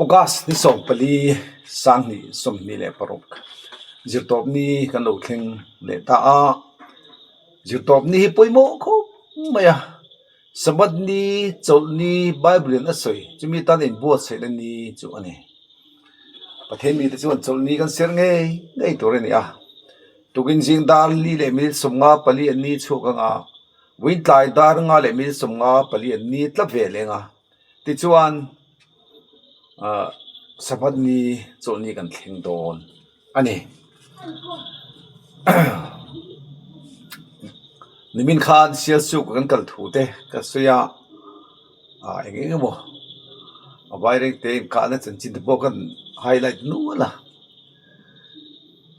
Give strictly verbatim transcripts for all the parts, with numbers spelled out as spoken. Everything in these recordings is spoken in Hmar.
August ni sawmpali, sanghni sawmhni le paruk, zirtawp ni kan lo thleng leh ta a. Zirtawp ni hi poimaw khawp mai a. Sabbath ni, chawlh ni, Bible-in a sawi chu mi tan inbuatsaihna ni chu a nih. Pathien mite chuan chawlh ni kan ser ngei ngei tur a ni a. Tukin zing dar li leh minute sawmnga pali an ni chhuak ang a. Vawiin tlai dar nga leh minute sawmnga pali an ni tla ve leng a. Tichuan, ah, Sabbath ni chawlh ni kan thleng dawn a ni. Nimin khan sialsuk kan kal thu te ka sawi a, a, eng eng emaw, a vai reng te inkahna chanchin te pawh kan highlight nual a.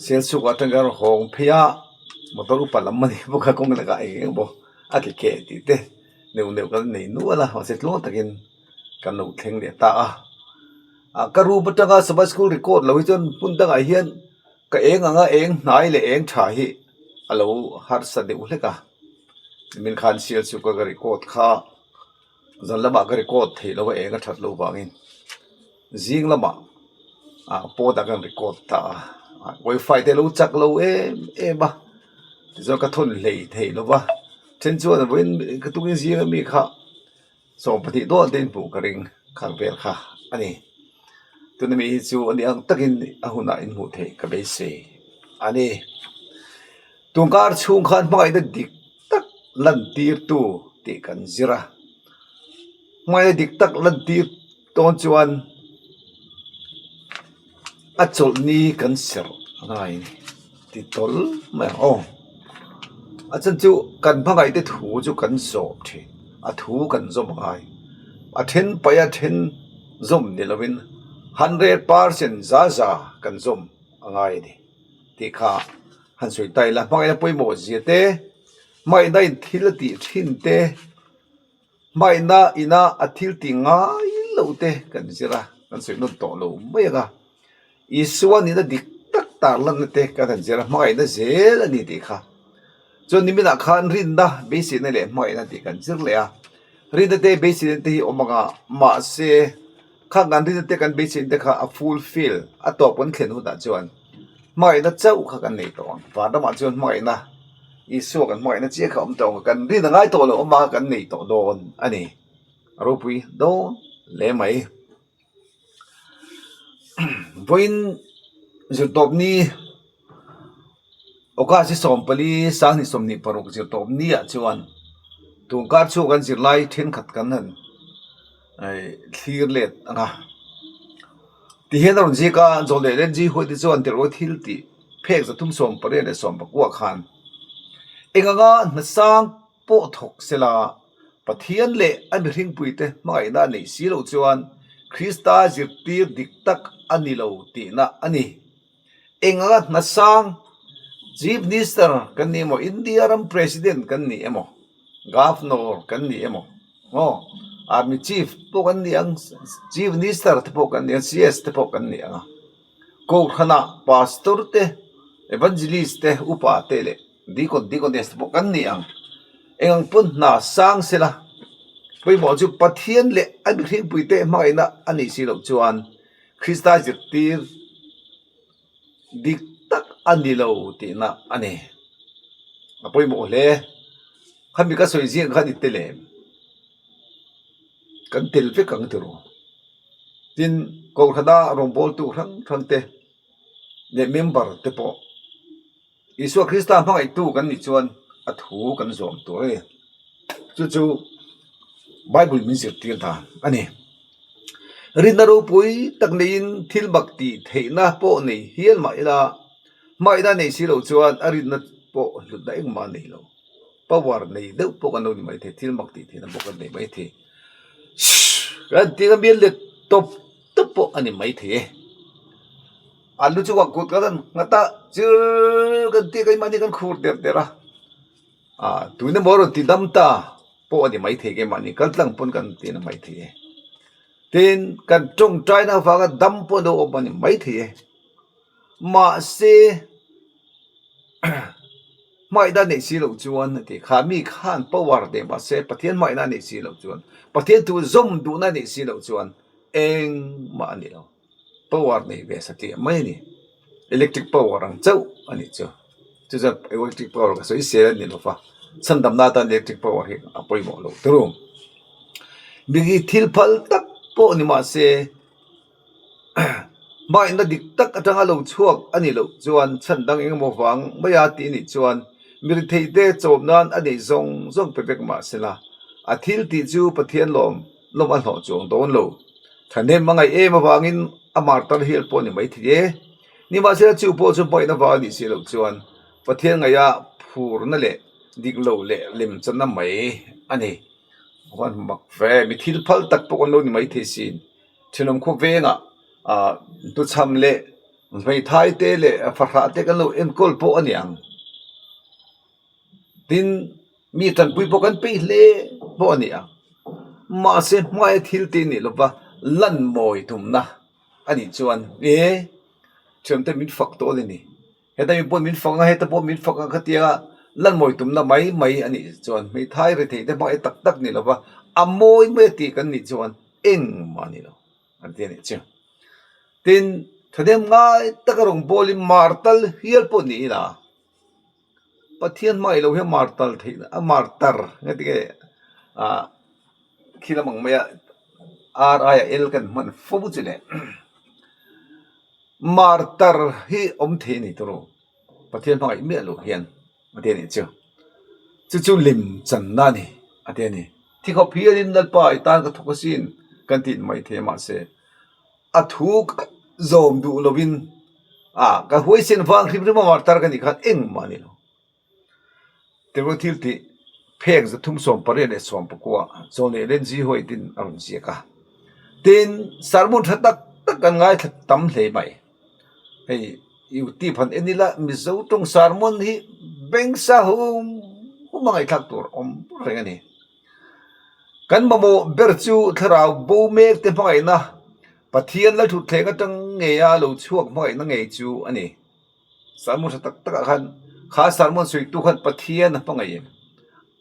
Sialsuk aṭang kan hawng phei a, motor upa lam a ni bawk a, kawng lakah eng eng emaw a ke ke tih te neuh neuh kan nei nual a, mahse tluang takin kan lo thleng leh ta a. A, ka room aṭanga Sabbath School record lo hi chuan hmun dangah hian ka eng anga eng hnai leh eng ṭha hi a lo harsa deuh hlek a. Nimin khan sialsuk ka record kha, zan lamah ka record theih lo a, eng a ṭhat lo vangin zing lamah, a, pawtah kan record ta a. A, wifi te lo chak lo em em a, tichuan ka thawn hlei thei lo va. Then chuan vawiin ka tukin zinga mi kha sawm pahnih dawn te in hmuh ka ring, khang vel kha a ni. Tuna mi hi chu a ni ang takin a hunah in hmuh theih ka beisei a ni. Tunkar chhung khan hmangaihna dik tak lantirtu tih kan zir a. Hmangaihna dik tak lantir dawn chuan a chawlh ni kan ser a ngai ni. Ti tawl mai ang aw. A chhan chu kan hmangaih te thu chu kan zawm ṭhin. A thu kan zawm a ngai. A ṭhen paih a ṭhen zawm ni lovin, hundred percent za za kan zawm a ngai ni. Tih kha han sawi ta ila, hmangaihna pawimawh zia te, hmangaihna in thil a tih ṭhin te, hmangaihna ina a thil ti ngai lo te kan zir a, kan sawi nawn tawh lo mai ang a. Isua nihna dik tak tarlanna te kan han zir a, hmangaihna zel a ni tih kha. Chuan niminah khan rinna beiseina leh hmangaihna tih kan zir leh a. Rinna te beiseina te hi awm ang a, mahse, khang kan rinna te kan beiseina te kha a fulfill, a tawp kan thlen hunah chuan hmangaihna chauh kha kan nei tawh ang. Van ramah chuan hmangaihna, Isua kan hmangaihna chiah kha awm tawh ang, kan rin a ngai tawh lo awm a, kan nei tawh dawn a ni. A ropui dawn hle mai. Vawiin zirtawp ni, August sawmpali, sanghni sawmhnih paruk zirtawp ni ah chuan tunkar chhung kan zirlai ṭhenkhat kan han, eh, thlir let ang a. Ti hian a rawn ziak a, John leh Ellen G White te chuan Tirawi thil tih phek zathum sawmpariat leh sawmpakuaah khan, eng anga hna sang pawh thawk sela, Pathian leh a mi hringpuite hmangaihna a neih si loh chuan Krista zirtir dik tak a ni lo tihna a ni. Eng anga hna sang, Chief Minister kan ni emaw, India ram President kan ni emaw, Governor kan ni emaw, aw, Army Chief pawh kan ni ang, Chief Minister te pawh kan ni ang, C S te pawh kan ni ang a. Kohhranah Pastor te, Evangelist te, Upa te leh Deacon, Deaconess te pawh kan ni ang. Eng ang pawn hna sang sela, pawimawh chu Pathian leh a mi hringpuite hmangaihna a neih si loh chuan Krista zirtir dik tak a ni lo tihna a ni. A pawimawh hle. Khami ka sawi zing kha ni te lem. Kan tel vek ang ti ru. Tin, kohhrana rawngbawltu hrang hrang te leh member te pawh Isua Krista hmangaihtu kan nih chuan a thu kan zawm tur a ni. Chu chu Bible min zirtir dan a ni. Rinna ropui tak neiin thil mak tih theihna pawh nei hial mah ila, hmangaihna nei si lo chuan a rinna pawh hlutna engmah nei lo. Power nei deuh pawh kan lo ni mai thei, thil mak tih theihna pawh kan nei mai thei. Kan ti ka mial let tawp tawp pawh a ni mai thei e. A lu chungah kut kan han nghat a, chir kan ti, keimahni kan khur der der a. A, tuina maw rawn ti dam ta pawh a ni mai thei, keimahni kal tlang pawn kan ti a ni mai thei e. Tin, kan ṭawngṭaina vanga dam pawh lo awm a ni mai thei e. Mahse, hmangaina nei si lo chuan a ti kha, mi khan power nei mahse Pathian hmangaina nei si lo chuan, Pathian thu zawm duhna nei si lo chuan engmah a ni lo. Power nei ve satliah mai a ni. Electric power ang chauh a ni chu. Chu chu electric power ka sawi zel a ni lo va. Chhandamna tan electric power hi a pawimawh lo turu. Mi hi thil phal tak pawh ni mahse, hmangaina dik tak atanga lo chhuak a ni lo chuan chhan dang engemaw vang maia tih a nih chuan mi rethei te chawp nan a nei zawng zawng pe vek mah sela, a thil tih chu Pathian lawm lawm a hlawh chuang dawn lo. Thahnem a ngai em avangin a martar hial pawh ni mai thei e. Ni mahsela chu pawh chu hmangaina vang a nih si lo chuan Pathian ngaia phurna leh dik lo leh lemchanna mai a ni. Huan mak ve, mi thil phal tak pawh kan lo ni mai thei sin. Thinawm khaw venga, a, hnuchham leh hmeithai te leh fahrah te kan lo enkawl pawh a ni ang. Tin, mi ṭanpui pawh kan peih hle pawh a ni ang. Mahse, hmangaia thil tih ni lova, lan mawi tumna a nih chuan, e, thiam te min fak tawh a ni. Heta mi pawh min fak ang, heta pawh min fak ang ka tia, lan mawi tumna mai mai a nih chuan, hmeithai rethei te hmangaia tak tak ni lova, a mawi mai tih kan nih chuan, engmah ni lo. An ti a nih chu. Tin, thahnem ngai taka rawngbawlin martar hial pawh ni ila. Pathian hmangaih lo hi martar theihna, a martar, nge ti nge, a, khi lam ang maia, R I a L kan hman fo chu le. Martar hi awm thei a ni turu. Pathian hmangaih miah lo hian, a ti a nih chu. Chu chu lemchanna a ni, a ti a ni. Thi khawp hialin Lalpa i tan ka thawk asin kan ti mai thei mahse, a thu zawm duh lovin, a, ka huaisen vang hrim hrim a martar ka nih khan engmah ni lo. Tiro thil tih phek za thum sawm pariat leh sawm pakua, John Ellen G White-in a rawn ziak a. Tin, sermon ṭha tak tak kan ngaithla tam hle mai. Hei, YouTube han en ila, Mizo ṭawng sermon hi bengsa hum hum a ngaithlak tur awm reng a ni. Kan mamawh ber chu thlarau bo mek te hmangaihna, Pathian lalṭhutthlenga ṭang ngeia lo chhuak hmangaihna ngei chu a ni. Sermon ṭha tak takah khan, kha sermon sawitu khan Pathian a hmangaih em?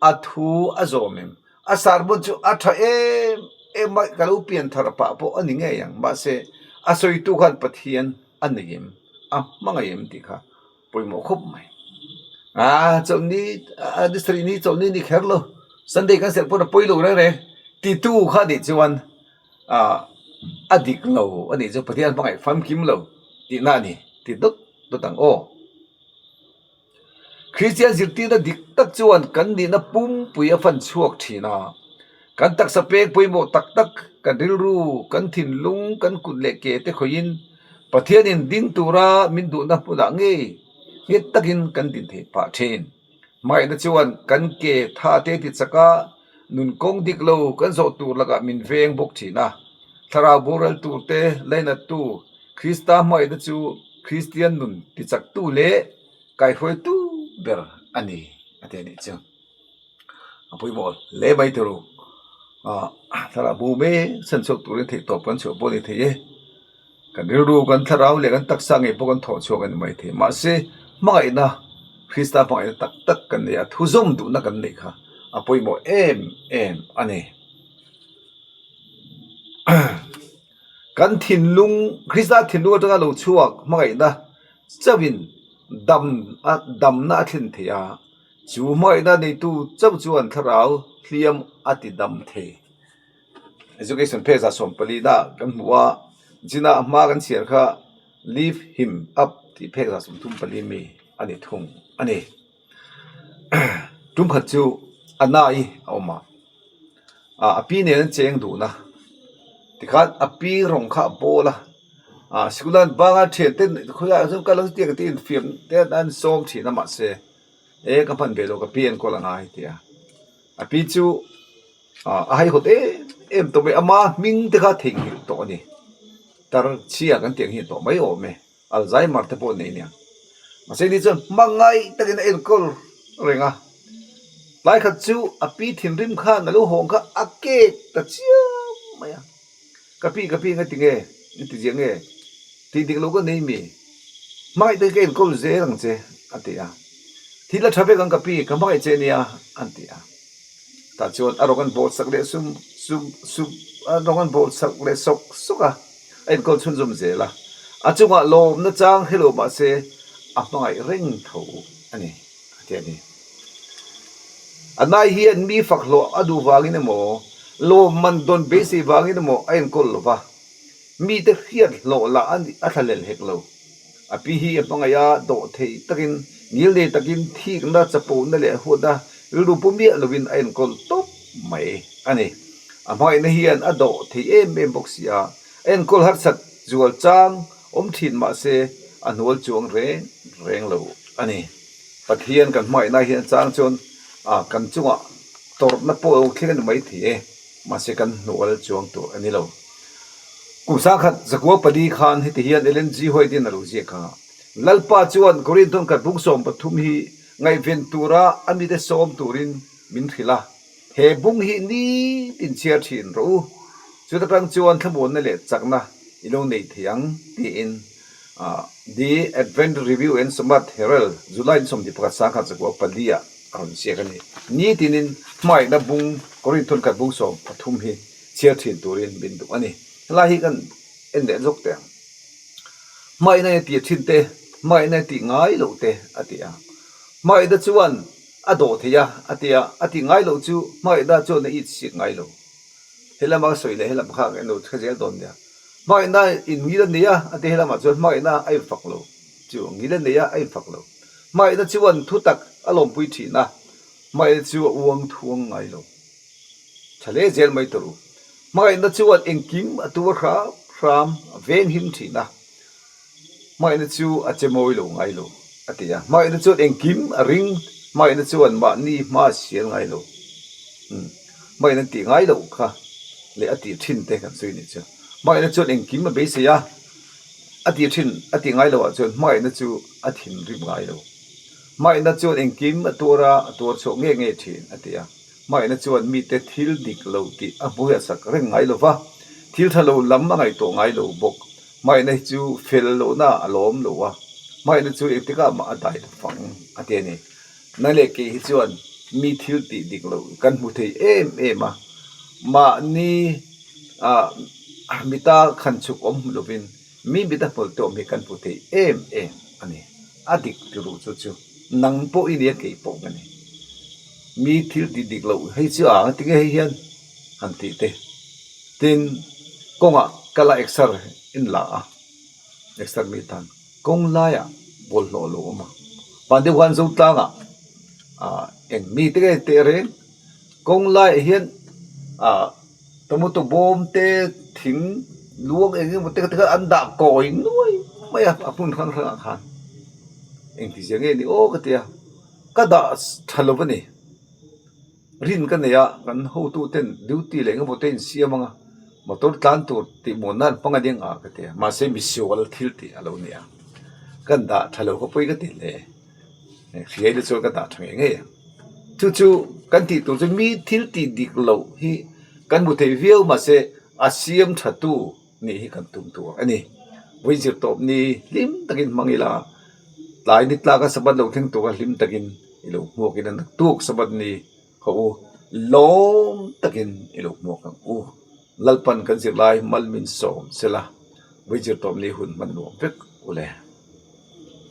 A thu a zawm em? A sermon chu a ṭha em em a, ka lo pian thar pah pawh a ni ngei ang. Mahse, a sawitu khan Pathian a nei em? A hmangaih em tih kha pawimawh khawp mai. A, Chawlhni, a, District ni, Chawlhni ni kher lo. Sunday kan serh pawn a pawi lo reng reng. Titu kha nih chuan, a, a dik lo a nih chu, Pathian hmangaih famkim lo tihna a ni, ti dawt dawt ang aw. Kristian zirtirna dik tak chuan kan nihna pumpui a fan chhuak ṭhin a. Kan taksa pek pawimawh tak tak, kan rilru, kan thinlung, kan kut leh ke te khawihin Pathianin ding tura min duhna hmunah ngei nghet takin kan din thei phah ṭhin. Hmangaihna chuan kan ke tha te tichaka nun kawng dik lo kan zawh tur lakah min veng bawk ṭhin a. Thlarau boral tur te lainattu Krista hmangaihna chu Kristian nun tichaktu leh kaihruaitu ber a ni, a ti a nih chu. A pawimawh hle mai tih ru. A, thlarau bu mek chhan chhuak turin theihtawp kan chhuah pawh ni thei e. Kan rilru, kan thlarau leh kan taksa ngei pawh kan thawh chhuak a ni mai thei. Mahse, hmangaihna, Krista hmangaihna tak tak kan nei a, thu zawm duhna kan neih kha a pawimawh em em a ni. Kan thinlung, Krista thinlung aṭanga lo chhuak hmangaihna chauhin dam, a, damna a thlen thei a. Chu hmangaihna neitu chauh chuan thlarau hliam a tidam thei. Education phek za sawm pali na kan hmu a, china hma kan chhiar kha, lift him up tih phek za sawm thum pali mi a ni thung a ni. Tum khat chu a nai a awm a, a, a pi nen an cheng dun a, tikhan a pi rawng kha a pawl a, a, school an banga ṭhian ten khawiah chuan kal ang tia ka ti infiam te an sawm ṭhin a mahse, e, ka hman ve lo, ka pi enkawl a ngai tia. A pi chu, a, a hai hawt em em tawh mai, ama hming te kha theihnghilh tawh a ni. Tar chhia kan tih ang hi tawh mai awm e. Alzheimer te pawh nei nia. Mahse, ni chuan hmangaih takin a enkawl reng a. Tlai khat chu a pi thinrim khan a lo hawng kha a kek ta chiang mai a. Ka pi, ka pi, nge ti nge? Nge ti zia nge? Tih dik lo ka nei mi? Hmangaih takin ka enkawl zel ang che, a ti a. Thil a ṭha bek ang ka pi, ka hmangai che a nih a, an ti a. Ta chuan a rawng an bawlsak leh sum, sum, sum, a rawng an bawlsak leh sawk sawk a, a enkawl chhunzawm zel a. A chungah lawmna chang hre lo mah se, a hmangaih reng tho a ni, a ti a ni. A nai hian mi fak hlawh a duh vangin emaw, lawmman dawn beisei vangin emaw a enkawl lo va. Mite hriat hlawh lah a ni, a thlalel hek lo. A pi hi a hmangaih a, dawh thei takin, ngil nei takin, thikna, chapona leh huatna rilru pu miah lovin a enkawl tawp mai a ni. A hmangaihna hian a dawh thei em em bawk si a, a enkawl harsat zual chang awm ṭhin mah se, a hnual chuang reng reng lo a ni. Pathian kan hmangaihna hian chang chuan, a, kan chungah tawrhna pawh a lo thleng a ni mai thei e, mahse kan hnual chuang tur a ni lo. Kum sangkhat zakua pali khan heti hian Ellen G. White-in a lo ziak a. Lalpa chuan Korinthon khat bung sawm pathum hi ngaihven tura a mite sawm turin min hrilh a. He bung hi nitin chhiar ṭhin rawh u. Chuta ṭang chuan thlamuanna leh chakna i lo nei thei ang, tiin, ah, The Advent Review and Smart Herald, July sawmhnih pakhat sangkhat zakua pali-ah a rawn ziak a ni. Nitinin hmangaihna bung, Korinthon khat bung sawm pathum hi chhiar ṭhin turin min duh a ni. Helai hi kan en leh zawk teh ang. Hmangaihna i tih ṭhin te, hmangaihna i tih ngai lo te, a ti a. Hmangaihna chuan a dawh thei a, a ti a, a tih ngai lo chu, hmangaihna chuan a it sik ngai lo. Helama ka sawi leh, helama kha kan lo kha zel dawn nia. Hmangaihna in ngil a nei a, a ti, helama chuan hmangaihna a infak lo. Chu ngil a nei a, a infak lo. Hmangaihna chuan thutak a lawmpui ṭhin a, hmangaihna chu a uang thuang ngai lo. Ṭha hle zel mai tur u. Hmangaihna chuan engkim a tuar hram hram, a veng him ṭhin a. Hmangaihna chu a che mawi lo ngai lo, a ti a. Hmangaihna chuan engkim a ring, hmangaihna chuan mahni hma sial ngai lo. Hmm. Hmangaihna tih ngai lo kha, leh a tih ṭhin te kan sawi ni chu. Hmangaihna chuan engkim a beisei a, a tih ṭhin, a tih ngai lo ah chuan hmangaihna chu a thinrim ngai lo. Hmangaihna chuan engkim a tuar a, a tuar chhuak nge nge ṭhin, a ti a. Hmangaihna chuan mite thil dik lo tih a hmuhsak reng ngai lo va. Thil ṭha lo lam a ngaihtuah ngai lo bawk. Hmangaihna hi chu fel lohna a lawm lo a. Hmangaihna chu engtikah mah a dai lo vang, a ti a ni. Nang leh kei hi chuan mi thil tih dik lo kan hmu thei em em a. Mahni, a, mita khan chhuk awm lovin, mi mita hmawlh tawm hi kan hmu thei em em a ni. A dik tih ru chu chu nang pawh i nia, kei pawh ka ni. Mi thil tih dik lo hei chu ang a ti nge hei hian han tih te. Tin, kawngah ka la exer in la a. Exer mi tan. Kawng laiah bawlhhlawh lo awm a. Pandeu khan Zotlangah, a, eng mi te nge te reng. Kawng laiah hian, a, tomato bawm te, thing luang eng emaw te, te kha an dah kawi nuai mai a, a hmun hrang hrangah khan. Engti zia nge ni aw ka ti a. Ka dah ṭha lo va ni. Rin ka nei a, kan hotu ten duty leh eng emaw te insiam anga, motor tlan tur tihmuanna an hmang a ding a ka ti a. Mahse, misual thil tih a lo ni a. Kan dah ṭha lo khawpui ka ti hle. Hriai le chuan ka dah ṭha ngei ngei a. Chu chu kan tih tur chu mi thil tih dik lo hi kan hmu thei viau, mahse, a siam ṭhatu nih hi kan tum tur a ni. Vawiin Zirtawpni hlim takin hmang ila, tlai ni tlaka Sabbath lo thleng tur kha hlim takin i lo hmuak in a naktuk Sabbath ni kha u, lawm takin i lo hmuak ang u. Lalpan kan zirlai mal min sawm sela, vawiin Zirtawpni hun hman nuam vek u le.